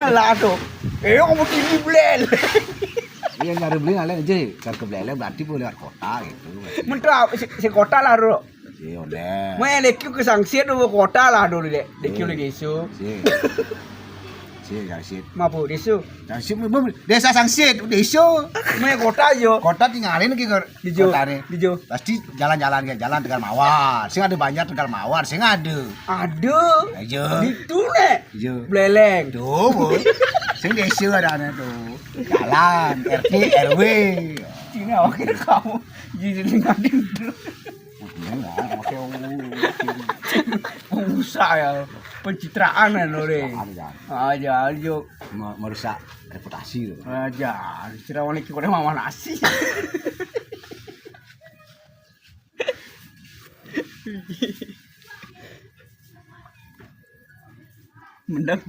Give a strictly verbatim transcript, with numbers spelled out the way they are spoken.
Lah tuh. Eh, kamu tinggi belel. Iya, nyari beli lain aja. Kan ke Buleleng berarti boleh lewat kota gitu. Mentra si, si kota lah dulu. Iya, oleh. Meh lagi ke Sangsit dulu kota lah dulu deh. Dek Iya. Lagi isu. Si. Si Sangsit. Mapu isu. Sangsit, belum, desa Sangsit, udah isu. Meh kota yo. Kota tinggalin lagi ke Di Jo. Kota nih. Di Jo. Pasti jalan-jalan ke jalan Tegal Mawar. Sing ada banyak Tegal Mawar, sing ada. Aduh. Aja. Itu nek. Aja. Buleleng. Tuh, Bu. Sing desa ada aneh tuh. Jalan, R T, R W. Cina wakil kamu. Jadi ngadim. Enggak, oke, Pengusaha ya. Pencitraan kan, Lore. Ada, Aja aja. Me- merusak reputasi loh. Aja. Cira wani kurang mama nasi. Mendem.